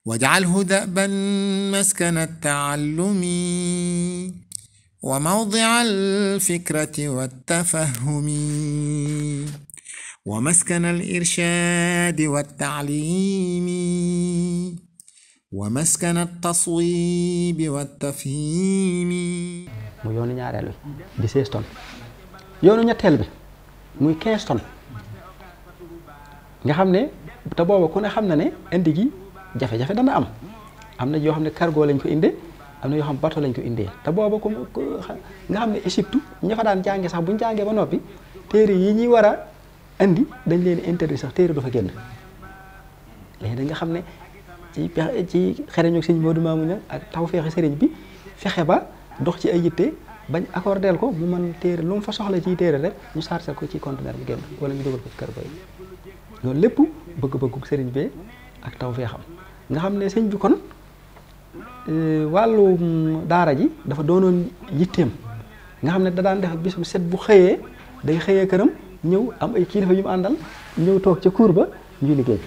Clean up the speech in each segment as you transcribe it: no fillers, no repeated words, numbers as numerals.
واجعله دأبا مسكن التعلم وموضع الفكرة والتفهم ومسكن الإرشاد والتعليم ومسكن التصويب والتفهيم. mu yoonu ñaareel bi di 16 tonnes yoonu ñetteel bi muy 15 tonnes nga xam ne te booba ku ne xam na ne indi gi jafe-jafe dana am na yoo xam ne cargo lañ ko indee am na yoo xam bateau lañ ko indee te booba nga xam ne Égypte ña fa daan jànge sax buñ jàngee ba noppi téere yi ñuy war a indi dañ leen interdit sax téere du fa génn léegi da nga xam ne ci xereñu sëñ Modou Mamoune ak tawfeexi sëriñ bi fexe ba dox ci ay yitte bañ accordeel ko mu mën téere lu mu fa soxla ci téere rek ñu chargé ko ci conteneur bi génn wala ñu dugal ko ci cargo yi loolu lépp bëgg-bëggu sëriñ bi ak tawfeexam nga xam ne sëñ bi kon wàllu daara ji dafa doonoon yitteem nga xam ne da daan def bis bu set bu xëyee day xëyee këram ñëw am ay kilifa yu mu àndal ñëw toog ca cour ba ñuy liggéey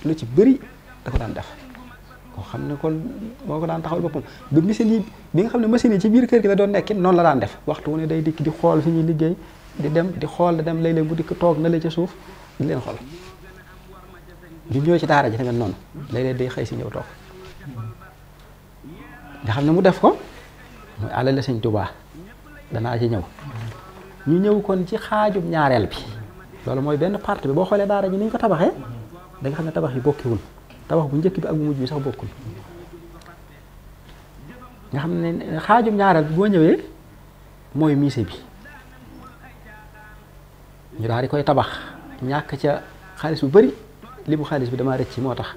lu ci bëri da ko daan def koo xam ne kon moo ko daan taxawal boppam ba machine yi bi nga xam ne machine yi ci biir kër gi la doon nekkin noonu la daan def waxtu wu ne day dikk di xool fi ñuy liggéey di dem di xool di dem léeg-léeg bu dikk toog na la ca suuf di leen xool bi ñëw ci daara ji tamit noonu léeg-léeg day xëy si ñëw toog nga xam ne mu def ko muy alal Sëñ Tuubaa danaa ci ñëw ñu ñëw kon ci xaajub ñaareel bi loolu mooy benn partie bi boo xoolee daara ji ni ñu ko tabaxee da nga xam ne tabax yi bokkiwul tabax bu njëkk bi ak bu mujj bi sax bokkul nga xam ne xaajub ñaareel bi boo ñëwee mooy musée bi ñu daal di koy tabax ñàkk ca xaalis bu bari li mu xaalis bi dama rëcc moo tax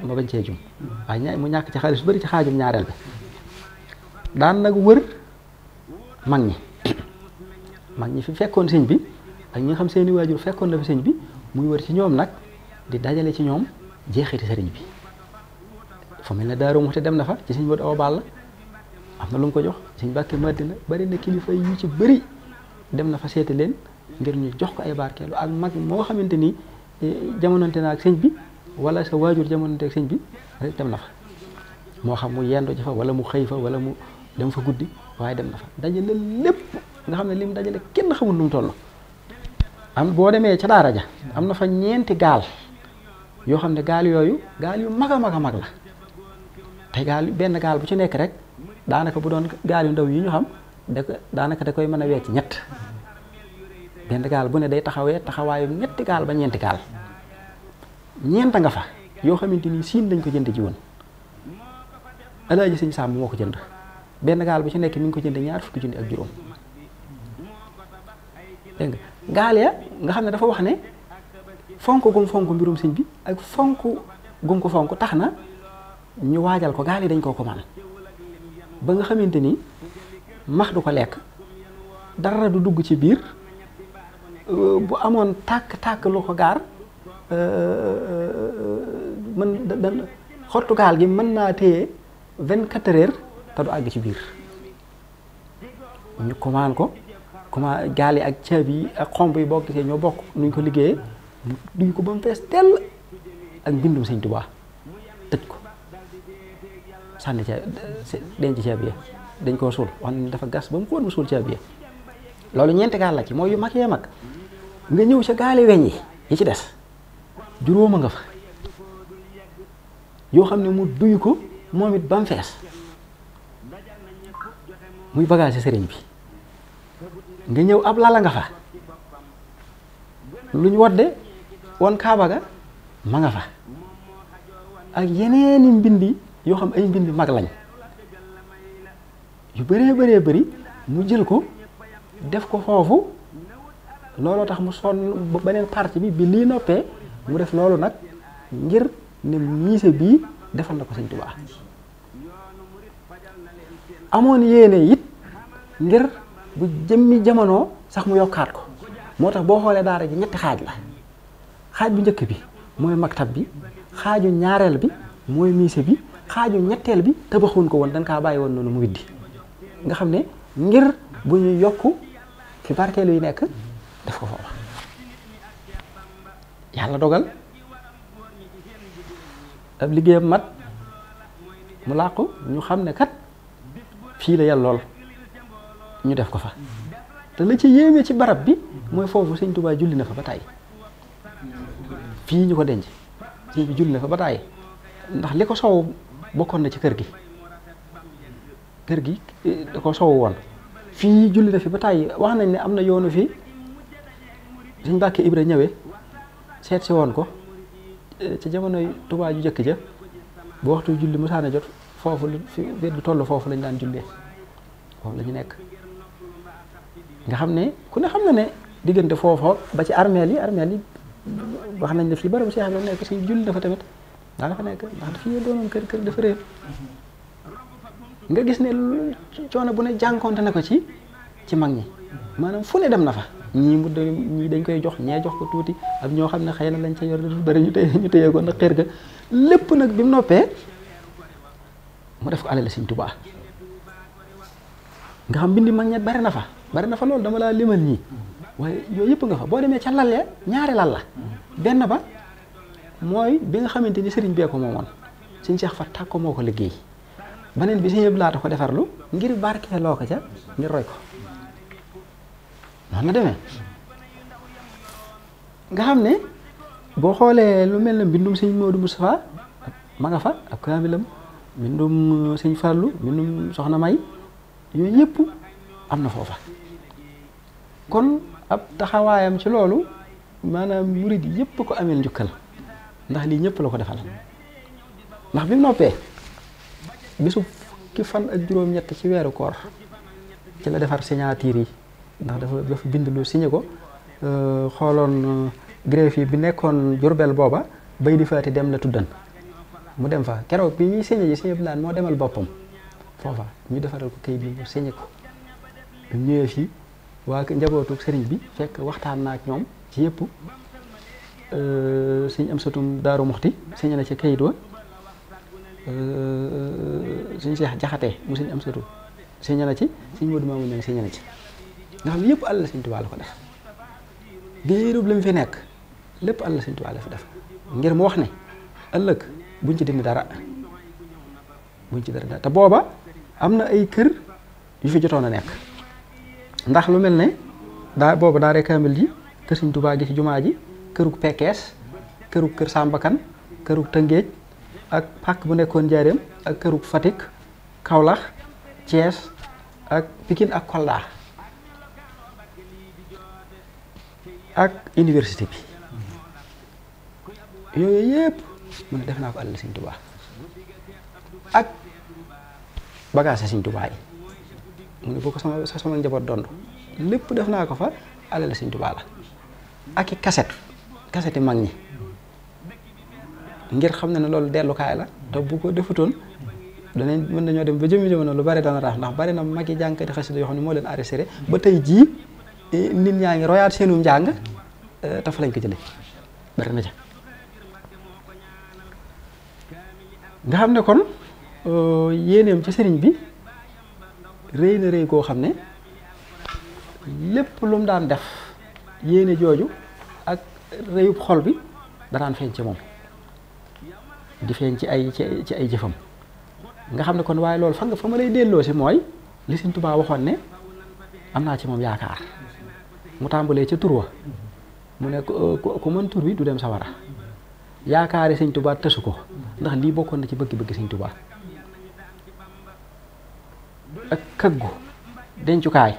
ma bañ cee jum waaye mu ñàkk ci xaalis bu bari ci xaajub ñaareel bi daan nag wër mag ñi fi fekkoon sëñ bi ak ñi nga xam seeni waajur fekkoon na fi sëñ bi muy wër ci ñoom nag di dajale ci ñoom jeexiti sëriñ bi fa mel ne Daaru Muxti dem na fa ci sëñ Modou Awa Balla am na lu mu ko jox sëñ Mbàkke Madina bari na kilifa yu ci bëri dem na fa seeti leen ngir ñu jox ko ay barkeelu ak mag moo xamante ni jamononte na ak sëñ bi wala sa waajur jamononte ak sëñ bi rek dem na fa moo xam mu yendu ci fa wala mu xëy fa wala mu dem fa guddi waaye dem na fa dajale lépp nga xam ne lim dajale kenn xamul nu mu toll am boo demee ca daara ja am na fa ñeenti gaal yoo xam ne gaal yooyu gaal yu mag a mag a mag la te gaal benn gaal bu ci nekk rek daanaka bu doon gaal yu ndaw yi ñu xam daanaka da koy mën a wecc ñett benn gaal bu ne day taxawee taxawaayu ñetti gaal ba ñeenti gaal ñeenta nga fa yoo xamante ni siin lañ ko jënd ji woon Alaaji Sëñ Sàmm moo ko jënd benn gaal bu ci nekk mi ngi ko jënd ñaar fukki junni ak juróom dégg nga gaal ya nga xam ne dafa wax ne fonk gum fonk mbirum sëñ bi ak fonk gum ko fonk tax na ñu waajal ko gaal yi dañ koo ko man ba nga xamante ni max du ko lekk dara du dugg ci biir bu amoon tàkk lu ko gaar mën xottu gaal gi mën naa téye 24 heures te du àgg ci biir ñu commande ko commande gaal yi ak caabi yi ak xomb yi boo gisee ñoo bokk nuñ ko liggéeyee mu duñ ko ba mu fees tell ak mbindum Sëñ Tuubaa tëj ko sànni ca denc caabi yi dañ koo suul wax ne dafa gas ba mu xóot mu suul caabi yi loolu ñeenti gaal la ci mooy yu mag yee mag nga ñëw ca gaali weñ yi ci des juróoma nga fa yoo xam ne mu duy ko moom it ba mu fees muy bagage sëriñ bi nga ñëw ab lala nga fa lu ñu wodde woon kaaba ga ma nga fa ak yeneeni mbindi yoo xam ay mbindi mag lañ yu bëree bëri mu jël ko def ko foofu looloo tax mu sonn beneen partie bi lii noppee mu def loolu nag ngir ne musée bii defal na ko Sëñ Tuubaa amoon yéene it ngir bu jëmmi jamono sax mu yokkaat ko moo tax boo xoolee daara ji ñetti xaaj la xaaj bu njëkk bi mooy maktab bi xaaju ñaareel bi mooy musée bi xaaju ñetteel bi tabaxuñ ko woon dañ kaa bàyyi woon noonu mu widdi nga xam ne ngir bu ñu yokk fi barkeelu yi nekk def ko foofa yàlla dogal ab liggéeyam mat mu làqu ñu xam ne kat fii la yàlla lool ñu def ko fa te la ci yéeme ci barab bi mooy foofu sëñ Tuubaa julli na fa ba tàyyi fii ñu ko denc sëñ bi julli na fa ba tàyyi ndax li ko sow bokkoon na ci kër gi da ko sow woon fii julli na fi ba tàyyi wax nañ ne am na yoonu fii sëñ Mbàkke Ibra ñëwee seet si woon ko ci jamonoy Tuubaa ju jëkk ja bu waxtu julli musaana jot foofu fi wet gu toll foofu lañ daan jullee foofu la ñu nekk nga xam ne ku ne xam na ne diggante foofa ba ci armeel yi wax nañ ne fii barabu Seex la nekk si julli dafa tamit daa dafa nekk ndax fii doonoon kër dafa réer nga gis ne coono bu ne jànkonte na ko ci mag ñi maanaam fu ne dem na fa ñii dañ koy jox ñee jox ko tuuti ak ñoo xam ne xëy na lañ ca yor dafa bëri ñu téye ko ndax xër ga lépp nag bi mu noppee mu def ko alal Sëñ Tuubaa nga xam mbindi mag ñet bari na fa loolu dama laa limal ñii waaye yooyu yëpp nga fa boo demee ca lalee ñaari lal la benn ba mooy bi nga xamante ni sëriñ bee ko moomoon Sëñ Seex Faat Tàkko moo ko liggéey beneen bi Sëñ Abdu Lahat ko defarlu ngir barkeeloo ko ca ngir roy ko noonu la demee nga xam ne boo xoolee lu mel ne mbindum Sëñ Moodu Mustafaa ma nga fa ak kaamilam mbindum Sëñ Fallu mbindum Soxna May yooyu yëpp am na foofa kon ab taxawaayam ci loolu maanaam murid yëpp ko ameel njukkal ndax lii ñëpp la ko defal ndax bi mu noppee bisu fukki fan ak juróom-ñett ci weeru koor ci la defar signature yi ndax dafa bind lu signé ko xooloon greffier bi nekkoon Jurbel booba bay di faati dem la tuddan mu dem fa keroog bi ñuy signé ji Sëñ Abdu Lahat moo demal boppam foofa ñu defaral ko kayit bi mu signé ko bi mu ñëwee fii waa njabootu sëriñ bi fekk waxtaan na ak ñoom ci yëpp Sëñ Amsatum Daaru Muxti signé na ci kayit wa Sëñ Seex Jaxate mu Sëñ Amsatu signé na ci Sëñ Moodu Maamun Ñaŋ signé na ci nga xam ne yëpp àll Sëñ Tuubaa la ko def géerub la mu fi nekk lépp àll Sëñ Tuubaa la fi def ngir mu wax ne ëllëg buñ ci dindi dara te booba am na ay kër yu fi jotoon a nekk ndax lu mel ne booba daaree kaamil ji kër Sëñ Tuubaa gi ci jumaa ji kërug Pekkees kërug kër Sàmbakan kërug Tëngéej ak pàkk bu nekkoon Njaaréem ak kërug Fatick Kaolack Thiès ak Pikine ak Kolda ak université bi yooyu yëpp mu ne def naa ko àll Sëñ Tuubaa ak bagage Sëñ Tuubaa yi mu ne boo ko sama njaboot dond lépp def naa ko fa àll Sëñ Tuubaa la ak i kaset yi mag ñi ngir xam ne ne loolu dellukaay la te bu ko defutoon mën nañoo dem ba jëmi jamono lu bari dana raaf ndax bari na mag yi jàngkati xasida yoo xam ne moo leen arrêté ba tey jii nit ñaa ngi royaat seenum njàng te fa lañ ko jëlee bari na ca nga xam ne kon yéeneem ci sëriñ bi rëy na rëy koo xam ne lépp lu mu daan def yéene jooju ak rëyub xol bi danaan feeñ ci moom di feeñ ci ay jëfam nga xam ne kon waaye loolu fa ma lay delloo si mooy li Sëñ Tuubaa waxoon ne am naa ci moom yaakaar mu tàmbalee ca tur wa mu ne ku mën tur wi du dem sawara yaakaari Sëñ Tuubaa tësu ko ndax lii bokkoon na ci bëgg-bëgg Sëñ Tuubaa ak kaggu dencukaay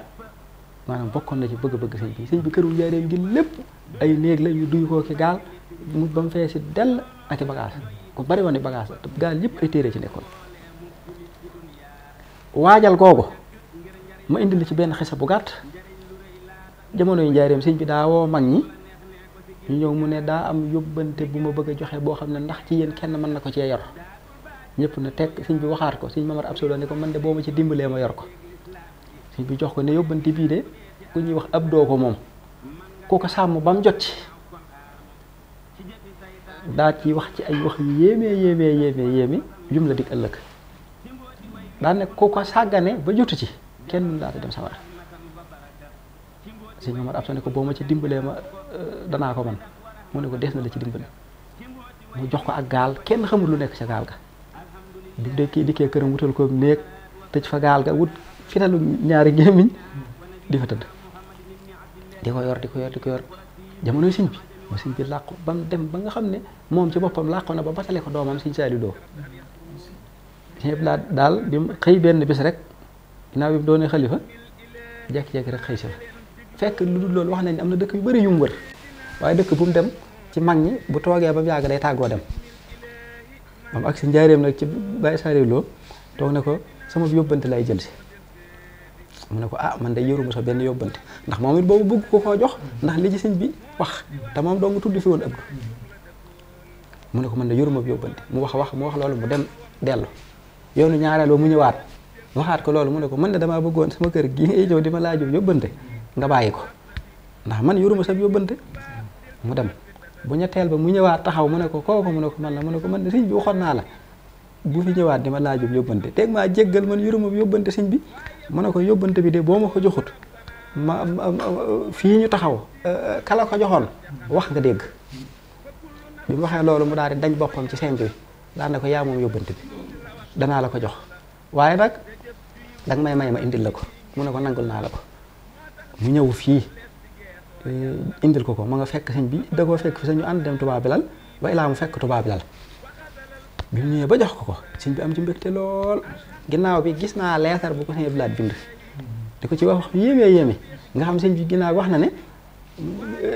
maanaam bokkoon na ci bëgg-bëgg sëñ bi këru Njaaréem gi lépp ay néeg la yu duy koo ki gaal mu ba mu feesi dell ak i bagage ku bari woon i bagage la te gaal yëpp ay téere ci nekkoon waajal googu ma indi li ci benn xisa bu gàtt jamono yu Njaaréem sëñ bi daa woo mag ñi ñu ñëw mu ne daa am yóbbante bu ma bëgg a joxe boo xam ne ndax ci yéen kenn mën na ko cee yor ñëpp na tekk sëñ bi waxaat ko sëñ Mamar Abdou ne ko man de boo ma ci dimbalee ma yor ko sëñ bi jox ko ne yóbbante bii de ku ñuy wax Abdou ko moom ku ko sàmm ba mu jot ci daa ci wax ci ay wax yéeme jum la dig ëllëg daa ne ku ko sàggane ba jotu ci kenn mën daa dem sawara sëñ Mamar Abdou ne ko boo ma ci dimbalee ma danaa ko man mu ne ko des na la ci dimbale mu jox ko ak gaal kenn xamul lu nekk ca gaal ga bi dikkee këram wutal ko néeg tëj fa gaal ga wut fitalu ñaari gémmiñ di fa tëdd di ko yor jamonoy sëñ bi ba sëñ bi làqu ba mu dem ba nga xam ne moom ci boppam làqu na ba batale ko doomam sëñ Saaliw Lo sëñ bi daal bi mu xëy benn bis rek ginnaaw bi mu doonee xalifa jekki-jekki rek xëy si fekk lu dul loolu wax nañ ne am na dëkk yu bari yu mu wër waaye dëkk bu mu dem ci mag ñi bu toogee ba mu yàgg day tàggoo dem moom ak si njaareem nag ci Baye Saaliw Lo toog ne ko sama yóbbante lay jël si mu ne ko man de yoruma sa benn yóbbante ndax moom it boobu bëgg ko koo jox ndax li ci sëñ bi wax te moom doo nga tudd fi woon ëpp mu ne ko man de yoruma yóbbante mu wax loolu mu dem dellu yoonu ñaareel ba mu ñëwaat waxaat ko loolu mu ne ko man de damaa bëggoon sama kër gi ngay ñëw di ma laajub yóbbante nga bàyyi ko ndax man yoruma sa yóbbante mu dem bu ñetteel ba mu ñëwaat taxaw mu ne ko kooku mu ne ko man la mu ne ko man de sëñ bi waxoon naa la bu fi ñëwaat di ma laajub yóbbante teeg maa jéggal man yoruma yóbbante sëñ bi mu ne ko yóbbante bi de boo ma ko joxut ma fii ñu taxaw kala ko joxoon wax nga dégg bi mu waxee loolu mu daal di dañ boppam ci seng bi daal ne ko yaa moom yóbbante bi danaa la ko jox waaye nag danga may ma indil la ko mu ne ko nangul naa la ko mu ñëw fii indil ko ma nga fekk sëñ bi da koo fekk fi sañu ànd dem Touba Belal ba ilaa mu fekk Touba Belal bi mu ñëwee ba jox ko sëñ bi am ci mbégte lool ginnaaw bi gis naa leetar bu ko sëñ Abdou Lahad bind di ko ci wax yéeme nga xam sëñ bi ginnaaw wax na ne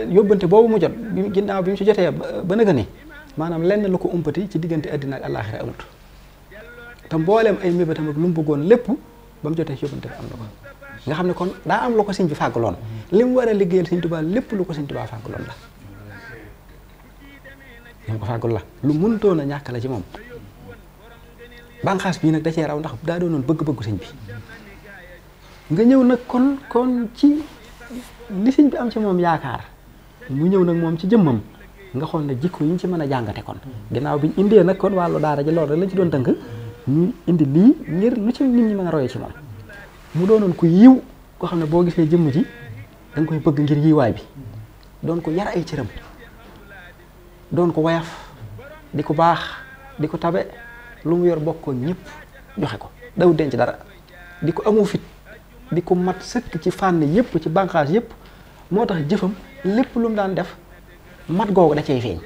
yóbbante boobu mu jot ginnaaw bi mu ci jotee ba nëga ni maanaam lenn lu ko umpati ci diggante àddina ak àllaaxira amut te mbooleem ay mébétam ak lu mu bëggoon lépp ba mu jotee ci yóbbante bi am na ko nga xam ne kon daa am lu ko sëñ bi fàggaloon li mu war a liggéeyal sëñ Tuubaa lépp lu ko sëñ Tuubaa fàggaloon la li mu ko fàggal la lu mënutoon a ñàkk la ci moom banqaas bii nag da cee raw ndax daa doonoon bëgg-bëggu sëñ bi nga ñëw nag kon ci li sëñ bi am ci moom yaakaar mu ñëw nag moom ci jëmmam nga xool ne jikko yi ñu ci mën a jàngate kon ginnaaw bi ñu indee nag kon wàllu daara ji loolu rek lañ ci doon tënk ñu indi lii ngir lu ci nit ñi mën a royee ci moom mu doonoon ku yiw koo xam ne boo gisee jëmm ji da nga koy bëgg ngir yiwaay bi doon ko yar ay cëram doon ko wayaf di ko baax di ko tabe lu mu yor bokk ko ñëpp joxe ko daw denc dara di ko amu fit di ko mat sëkk ci fànn yëpp ci bànqaas yëpp moo tax jëfam lépp lu mu daan def mat googu da cay feeñ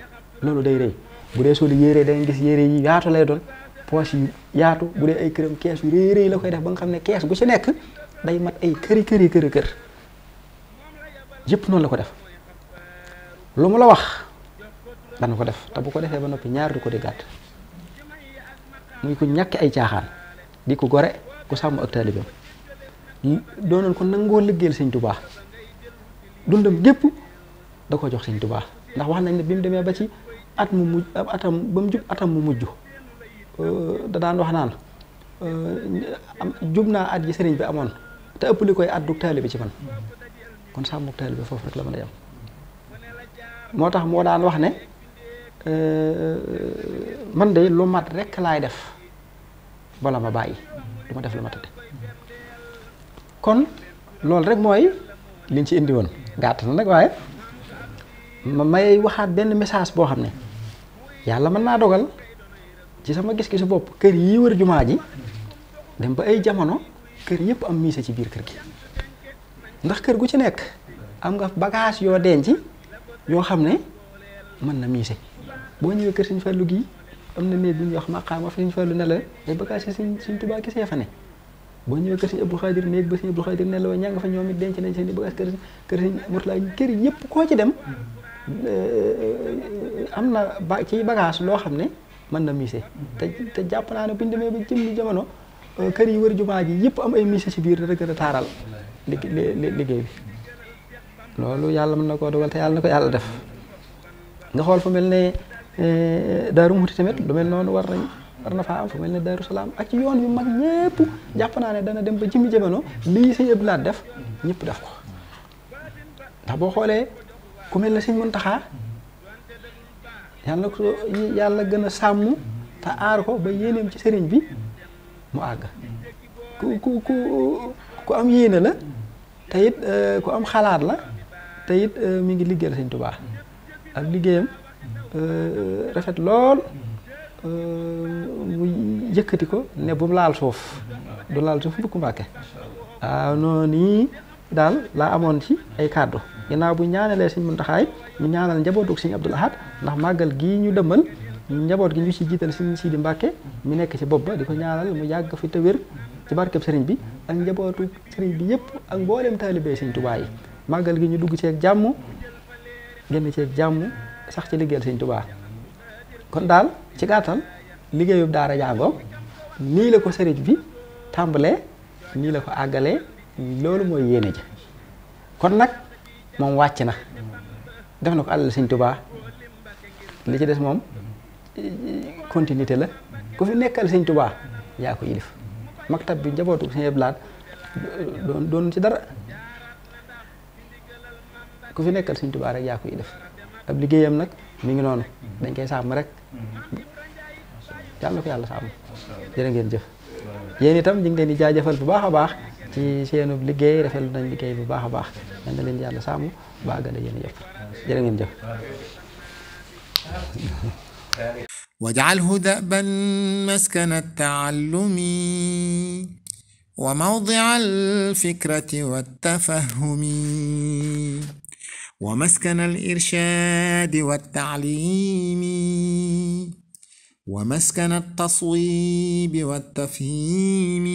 loolu day rëy bu dee soli yére dañ gis yére yi yaatu lay doon poche yi yaatu bu dee ay këram kees yu rëy la koy def ba nga xam ne kees gu ci nekk day mat ay kër yëpp noonu la ko def lu mu la wax dana ko def te bu ko defee ba noppi ñaar du ko di gàtt muy ko ñàkk ay caaxaan di ko gore ku sàmm ak taalibeem doonoon ko nangoo liggéeyal sëñ Tuubaa dundam gépp da ko jox sëñ Tuubaa ndax wax nañ ne bi mu demee ba ci at mu mujj atam ba mu jub atam mu mujj da daan wax naan jub naa at yi sëriñ bi amoon te ëpp li koy at du taalibe ci man kon sàmm ak taalibe foofu rek la mën a yem moo tax moo daan wax ne man de lu mat rek laay def bala ma bàyyi du ma def lu ma tëdd kon loolu rek mooy liñ ci indi woon gàtt na nag waaye ma may waxaat benn message boo xam ne yàlla mën naa dogal ci sama gis-gisu bopp kër yi wër jumaa ji dem ba ay jamono kër yëpp am miise ci biir kër gi ndax kër gu ci nekk am nga bagage yoo denc yoo xam ne mën na miise boo ñëwee kër Sëñ Fallu gi am na néeg bu ñuy wax maqaama Sëñ Fallu ne la ay bagage yi Sëñ Tuubaa gisee fa ne boo ñëwee kër Sëñ Abdou Khadir néeg ba Sëñ Abdou Khadir ne la ña nga fa ñoom it denc nañ seen i bagage kër Sëñ Murtala kër yëpp koo ci dem am na ci bagage loo xam ne mën na miise te jàpp naa ne bu ñu demee ba jëmmi jamono kër yi wër jumaa ji yëpp am ay miise ci biir dana gën a taaral liggéey bi loolu yàlla mën na koo dogal te yàlla na ko yàlla def nga xool fu mel ne Daaru Muxti tamit lu mel noonu war na faa am fu mel ne Daaru Salaam ak ci yoon yu mag ñëpp jàpp naa ne dana dem ba jëmmi jamono lii Sëñ Abdou Lahad def ñëpp def ko ndax boo xoolee ku mel ne Sëñ Muntaxaa yàlla gën a sàmm te aar ko ba yéeneem ci sëriñ bi mu àgg ku am yéene la te it ku am xalaat la te it mi ngi liggéeyal Sëñ Tuubaa ak liggéeyam rafet lool mu yëkkati ko ne bu mu laal suuf du laal suuf bu ko Mbàkke waaw noonu daal laa amoon ci ay kàddu ginnaaw bu ñaanalee Sëñ Muntaxa ñu ñaanal njabootu Sëñ Abdul Ahad ndax màggal gii ñu dëmmal njaboot gi ñu ci jiital Sëñ Sidi Mbàkke mi nekk ci bopp ba di ko ñaanal mu yàgg fi te wér ci barkeb sëriñ bi ak njabootu sëriñ bi yëpp ak mboolem taalibee Sëñ Tuubaa yi màggal gi ñu dugg ceeg jàmm génn ceeg jàmm sax ci liggéeyal Sëñ Tuubaa kon daal ci gàttal liggéeyub daara jàngoo nii la ko sëriñ bi tàmbalee nii la ko àggalee loolu mooy yéene ji kon nag moom wàcc na def na ko àllal Sëñ Tuubaa li ci des moom continuité la ku fi nekkal Sëñ Tuubaa yaa ko yilif maktab bi njabootu Sëñ Abdul Ahad doon ci dara ku fi nekkal Sëñ Tuubaa rek yaa ko yilif ab liggéeyam nag mi ngi noonu dañ koy sàmm rek yàlla ko yàlla sàmm jërë ngeen jëf yéen itam ñu ngi leen di jaajëfal bu baax a baax ci seenu liggéey rafetlu nañ liggéey bu baax a baax nañ na leen yàlla sàmm ba àggale yéen yëpp jërë ngeen jëf واجعله دأبا مسكن التعلم وموضع الفكرة والتفهم ومسكن الإرشاد والتعليم ومسكن التصويب والتفهيم